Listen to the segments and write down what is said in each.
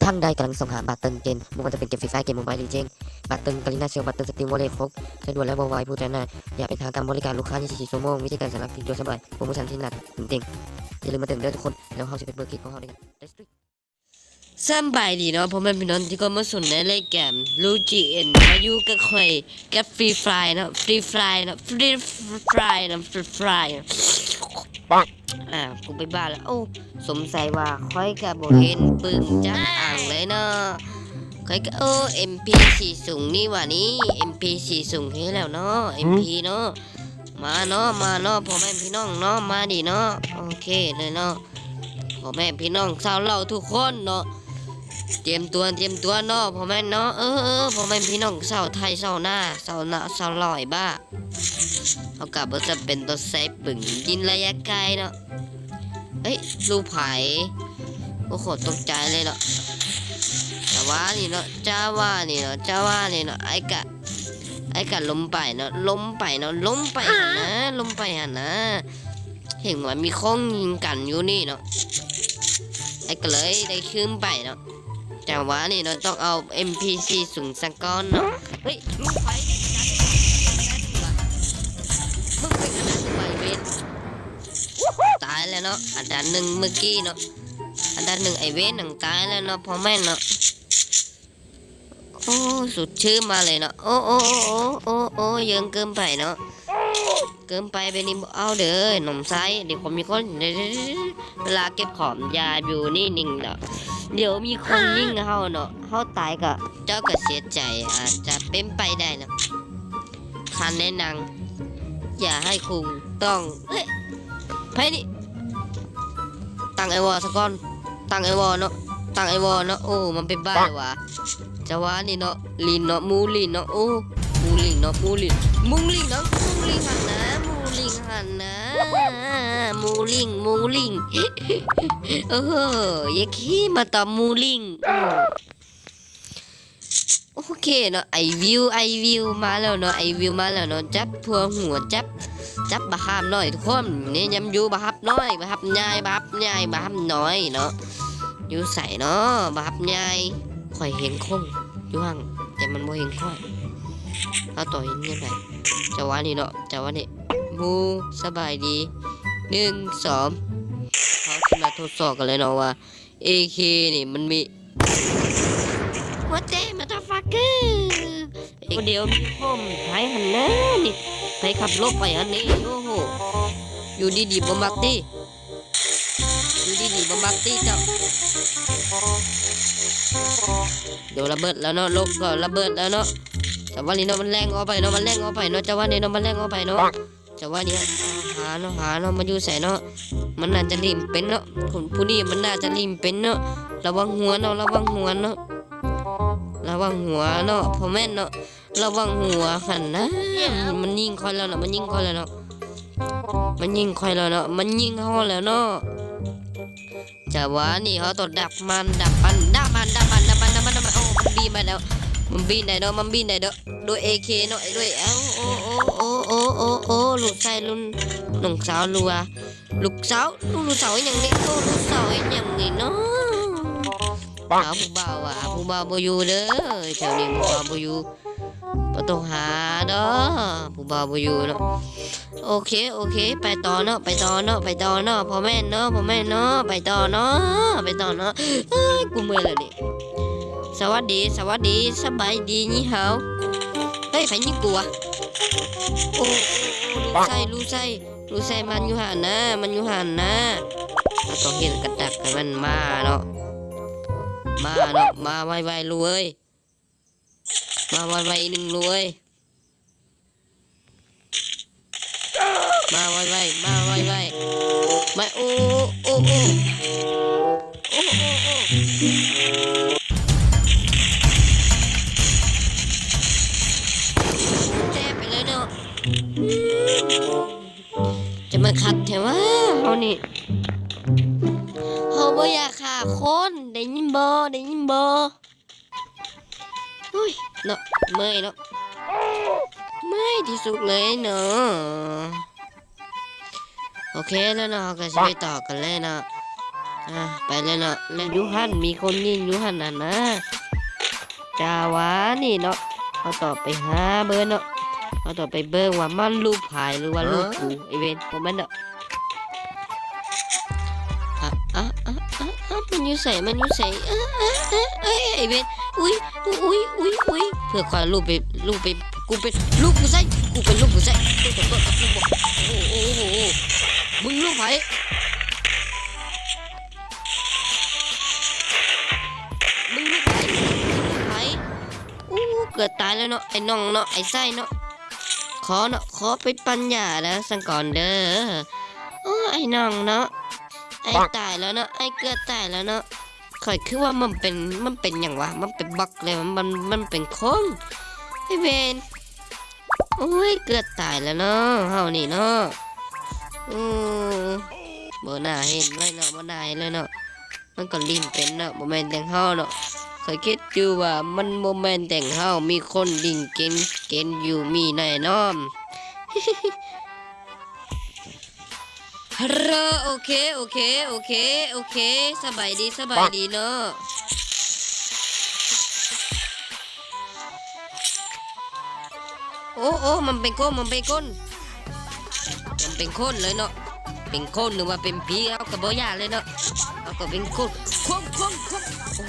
ທ່ານໃດກຳລັງຊອກຫາບັດເຕີມເກມ ບໍ່ວ່າຈະເປັນເກມຟຣີຟາຍ ເກມໂມບາຍເລເຈນ ບັດເຕີມກາລີນາເຊວ ບັດເຕີມສະຕຣີມ ວໍເລັດ ໂຟກ ສະດວກ ແລະ ໄວ ຜູ້ຈະນຳ ຢາກໄປຫາການບໍລິການລູກຄ້າ ຊາວສີ່ຊົ່ວໂມງ ວິທີການສະລັບທີ່ສະດວກສະບາຍ ໂປຣໂມຊັນທີ່ໜ້າຕື່ນເຕັ້ນ. ຢ່າລືມມາເຕີມເດີທຸກຄົນ ແລ້ວເຮົາຊິໄປເບິ່ງຄລິບຂອງເຮົານຳກັນ. ສະບາຍດີເນາະ ພໍ່ແມ່ພີ່ນ້ອງທີ່ເຂົ້າມາຊົມໃນລາຍການ ລູກຈີເອັນ ມາຢູ່ກັບຂ້ອຍ ກັບຟຣີຟາຍເນາະ ຟຣີຟາຍເນາະ ຟຣີຟາຍເນາະ ຟຣີຟາຍ ປັງ ອ່າ ກູເປັນບ້າແລ້ວ. ໂອ້ ສົງໄສວ່າຂ້ອຍກະບໍ່ເຫັນປຶ້ມຈັກອັນເລີຍເນາະ. ຂ້ອຍກະ ໂອ້ ເອັມພີສີ່ສູງນີ້ຫວານີ້ ເອັມພີສີ່ສູງເຮັດແລ້ວເນາະ ເອັມພີເນາະ. ມາເນາະ ມາເນາະ ພໍ່ແມ່ພີ່ນ້ອງເນາະ ມາດີເນາະ. ໂອເຄເລີຍເນາະ ພໍ່ແມ່ພີ່ນ້ອງຊາວລາວທຸກຄົນເນາະ ຕຽມຕົວ ຕຽມຕົວເນາະ ພໍ່ແມ່ເນາະ. ເອີ ເອີ ພໍ່ແມ່ພີ່ນ້ອງຊາວໄທ ຊາວນາ ຊາວນາ ຊາວລາວບ້າ ເຮົາກະບໍ່ຈຳເປັນຕ້ອງໃຊ້ປືນຍິງໄລຍະໄກເນາະ. ເອີຍ ລູກໃຜ? ໂອ້ໂຫ ຕົກໃຈເລີຍເນາະ. ຈະວ່ານີ້ເນາະ ຈະວ່ານີ້ເນາະ ຈະວ່ານີ້ເນາະ ອ້າຍກະ ອ້າຍກະລົມໄປເນາະ ລົມໄປເນາະ ລົມໄປຫັ້ນນະ ລົມໄປຫັ້ນນະ. ເຫັນວ່າມີຄົນຍິງກັນຢູ່ນີ້ເນາະ ອ້າຍກະເລີຍໄດ້ຄືນໄປເນາະ. ຈັງຫວະນີ້ເນາະ ຕ້ອງເອົາເອັມພີສີ່ສູງສາກ່ອນເນາະ. ເຮີ້ຍ ລູກໃຜ? ມຶງເປັນອັນນັ້ນຫວະ ໄອ້ເວນ. ຕາຍແລ້ວເນາະ ອັນດັບໜຶ່ງມື້ກີ້ເນາະ ອັນດັບໜຶ່ງ ໄອ້ເວນນັ້ນຕາຍແລ້ວເນາະ ພໍ່ແມ່ເນາະ. ໂອ້ ສຸດຊື່ມາເລີຍເນາະ. ໂອ້ ໂອ້ ເຢິງເກີນໄປເນາະ ເກີນໄປແບບນີ້ບໍ່ເອົາເດີ ນ້ອງຊາຍ. ດຽວຄົນມີຄົນ ເວລາເກັບຂອງຢ່າຢູ່ນິ່ງໆເນາະ ດຽວມີຄົນຍິງເຮົາເນາະ ເຮົາຕາຍກະ ເຈົ້າກະເສຍໃຈ ອາດຈະເປັນໄປໄດ້ເນາະ. ຄັນແນະນຳ ຢ່າໃຫ້ຄຸງຕ້ອງ ເອີຍ ໃຜນີ້? ຕັ້ງໄອ້ວໍສາກ່ອນ ຕັ້ງໄອ້ວໍເນາະ ຕັ້ງໄອ້ວໍເນາະ. ໂອ້ ມັນເປັນບ້າແລ້ວຫວາ. ຈັງຫວະນີ້ເນາະ ລິງເນາະ ໝູລິງເນາະ. ໂອ້ ໝູລິງເນາະ ໝູລິງ ໝູລິງເນາະ ໝູລິງຫັ້ນນະ ໝູລິງຫັ້ນນະ ໝູລິງ ໝູລິງ. ໂອ້ໂຫ ຢ່າຂີ່ມາຕອບໝູລິງ. ໂອ້ ໂອເຄເນາະ ໄອວິວ ໄອວິວມາແລ້ວເນາະ ໄອວິວມາແລ້ວເນາະ. ຈັບທົ່ວຫົວ ຈັບ ຈັບບັກຫາບນ້ອຍທຸກຄົນ. ແນະນຳຢູ່ບັກຫາບນ້ອຍ ບັກຫາບໃຫຍ່ ບັກຫາບໃຫຍ່ ບັກຫາບນ້ອຍເນາະ. ຢູ່ໃສເນາະ ບັກຫາບໃຫຍ່? ຂ້ອຍເຫັນຄົນຢູ່ຫັ້ນ ແຕ່ມັນບໍ່ເຫັນຂ້ອຍ. ເຮົາຕ້ອງເຮັດແນວໃດ? ຈັງຫວະນີ້ເນາະ ຈັງຫວະນີ້ ໝູສະບາຍດີ ໜຶ່ງ ສອງ ເຮົາຊິມາທົດສອບກັນເລີຍເນາະວ່າ ເອເຄນີ້ມັນມີ What the motherfucker. ດຽວມີຄອມໃຜຫັ້ນນະນີ້ ໃຜຂັບລົດໄປຫັ້ນນີ້. ໂອ້ໂຫ ຢູ່ດີໆບໍ່ມັກຕິ ຢູ່ດີໆບໍ່ມັກຕິເຈົ້າ. ດຽວລະເບີດແລ້ວເນາະ ລົດກະລະເບີດແລ້ວເນາະ. ຈັງຫວະນີ້ເນາະ ມັນແລ່ນອອກໄປເນາະ ມັນແລ່ນອອກໄປເນາະ ຈັງຫວະນີ້ເນາະ ມັນແລງອອກໄປເນາະ. ຈັງຫວະນີ້ ຫາເນາະ ຫາເນາະ ມັນຢູ່ໃສເນາະ? ມັນໜ້າຈະຫຼິ້ນເປັນເນາະ ຜູ້ນີ້ມັນໜ້າຈະຫຼິ້ນເປັນເນາະ. ລະວັງຫົວເນາະ ລະວັງຫົວເນາະ ລະວັງຫົວເນາະ ພໍ່ແມ່ນເນາະ ລະວັງຫົວຫັ້ນນະ. ມັນຍິງຂ້ອຍແລ້ວເນາະ ມັນຍິງຂ້ອຍແລ້ວເນາະ ມັນຍິງຂ້ອຍແລ້ວເນາະ ມັນຍິງເຮົາແລ້ວເນາະ. ຈັງຫວະນີ້ເຮົາຕ້ອງດັກມັນ ດັກມັນ ດັກມັນ ດັກມັນ ດັກມັນ ດັກມັນ. ໂອ້ ມັນບິນມາແລ້ວ ມັນບິນໄດ້ເນາະ ມັນບິນໄດ້ເນາະ ໂດຍເອເຄເນາະ ໂດຍ ເອົາ ໂອ້ ໂອ້ ລູກຊາຍລຸນ ນ້ອງສາວ ຫຼືວ່າລູກສາວ ລູກສາວອີ່ຫຍັງນີ້ ໂອ້ ລູກສາວອີ່ຫຍັງນີ້ເນາະ. ຫາຜູ້ບ່າວວ່າ ຜູ້ບ່າວບໍ່ຢູ່ເດີ ແຖວນີ້ຜູ້ບ່າວບໍ່ຢູ່ ບໍ່ຕ້ອງຫາດອກ ຜູ້ບ່າວບໍ່ຢູ່ເນາະ. ໂອເຄ ໂອເຄ ໄປຕໍ່ເນາະ ໄປຕໍ່ເນາະ ໄປຕໍ່ເນາະ ພໍ່ແມ່ນເນາະ ພໍ່ແມ່ນເນາະ ໄປຕໍ່ເນາະ ໄປຕໍ່ເນາະ. ເອີຍ ກູເມື່ອຍແລ້ວນີ້. ສະຫວັດດີ ສະຫວັດດີ ສະບາຍດີ ນີ່ຮາວ. ເຮີ້ຍ ໃຜຍິງກູຫວາ? ໂອ້ ໂອ້ ໂອ້ ລູກຊາຍ ລູກຊາຍ ລູກຊາຍ ມັນຢູ່ຫັ້ນນະ ມັນຢູ່ຫັ້ນນະ. ເຮົາຕ້ອງເຮັດກະດັກໃຫ້ມັນມາເນາະ ມາເນາະ ມາໄວໆ ລູກເອີຍ. ມາໄວໆ ໜຶ່ງລູກເອີຍ ມາໄວໆ ມາໄວໆ ມາ. ໂອ້ ໂອ້ ໂອ້ ໂອ້ ໂອ້ ໂອ້ ແຕກໄປເລີຍເນາະ. ຈະມາຄັກແທ້ຫວາເຮົານີ້ ເຮົາບໍ່ຢາກຂ້າຄົນ ໄດ້ຍິນບໍ່ ໄດ້ຍິນບໍ່? ໂອ້ຍເນາະ ເມື່ອຍເນາະ ເມື່ອຍທີ່ສຸດເລີຍເນາະ. ໂອເຄແລ້ວເນາະ ເຮົາກະຊິໄປຕໍ່ກັນເລີຍເນາະ. ອ່າ ໄປແລ້ວເນາະ ແລ້ວຢູ່ຫັ້ນມີຄົນຍິງຢູ່ຫັ້ນນະນະ. ຈາວ່ານີ້ເນາະ ເຮົາຕ້ອງໄປຫາເບິ່ງເນາະ ເຮົາຕ້ອງໄປເບິ່ງວ່າມັນລູບໃຜ ຫຼືວ່າລູບກູ. ເອີເວນ ບໍ່ແມ່ນເນາະ. ອະ ອະ ອະ ອະ ອະ ມັນຢູ່ໃສ ມັນຢູ່ໃສ? ເອີ ເອີ ເອີ ເອີ ເອີ ເອເວນ ອຸ້ຍ ອຸ້ຍ ອຸ້ຍ ອຸ້ຍ ເພື່ອຂ້ອຍລູບໄປ ລູບໄປ ກູເປັນລູກຜູ້ຊາຍ ກູເປັນລູກຜູ້ຊາຍ ກູຂໍໂທດ ກູບໍ່ ໂອ້ໂຫ ໂອ້ໂຫ ມຶງລູກໃຜ? ມຶງລູກໃຜ? ລູກໃຜ? ອູ້ ເກືອບຕາຍແລ້ວເນາະ ໄອ້ນ້ອງເນາະ ໄອ້ຊາຍເນາະ. ຂໍເນາະ ຂໍໄປປັນຢາແລ້ວຊັ້ນກ່ອນເດີ. ໂອ້ ໄອ້ນ້ອງເນາະ ອ້າຍຕາຍແລ້ວເນາະ ອ້າຍເກືອບຕາຍແລ້ວເນາະ. ຂ້ອຍຄືວ່າມັນເປັນ ມັນເປັນຫຍັງວະ? ມັນເປັນບັກເລີຍ ມັນ ມັນເປັນຄົນ ໄອ້ເວນ. ໂອ້ຍ ເກືອບຕາຍແລ້ວເນາະ ເຮົານີ້ເນາະ. ອື ບໍ່ໜ້າເຫັນເລີຍເນາະ ບໍ່ໜ້າເຫັນເລີຍເນາະ. ມັນກໍຫຼິ້ນເປັນເນາະ ບໍ່ແມ່ນແຕ່ເຮົາເນາະ. ຂ້ອຍຄິດຢູ່ວ່າມັນບໍ່ແມ່ນແຕ່ເຮົາ ມີຄົນຫຼິ້ນເກັ່ງເກັ່ງຢູ່ມີແນ່ນອນ. ຮັລໂຫຼ ໂອເຄ ໂອເຄ ໂອເຄ ໂອເຄ ສະບາຍດີ ສະບາຍດີເນາະ. ໂອ້ ໂອ້ ມັນເປັນຄົນ ມັນເປັນຄົນ ມັນເປັນຄົນເລີຍເນາະ. ເປັນຄົນ ຫຼືວ່າເປັນຜີ ເຮົາກໍບໍ່ຢ້ານເລີຍເນາະ. ເຮົາກໍເປັນຄົນ ຄົນ ຄົນ ຄົນ ໂອ້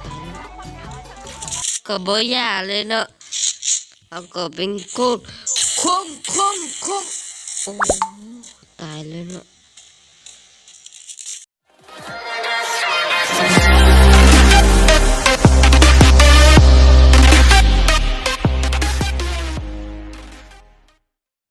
ຕາຍແລ້ວ ກໍບໍ່ຢ້ານເລີຍເນາະ. ເຮົາກໍເປັນຄົນ ຄົນ ຄົນ ຄົນ ໂອ້ ຕາຍແລ້ວເນາະ.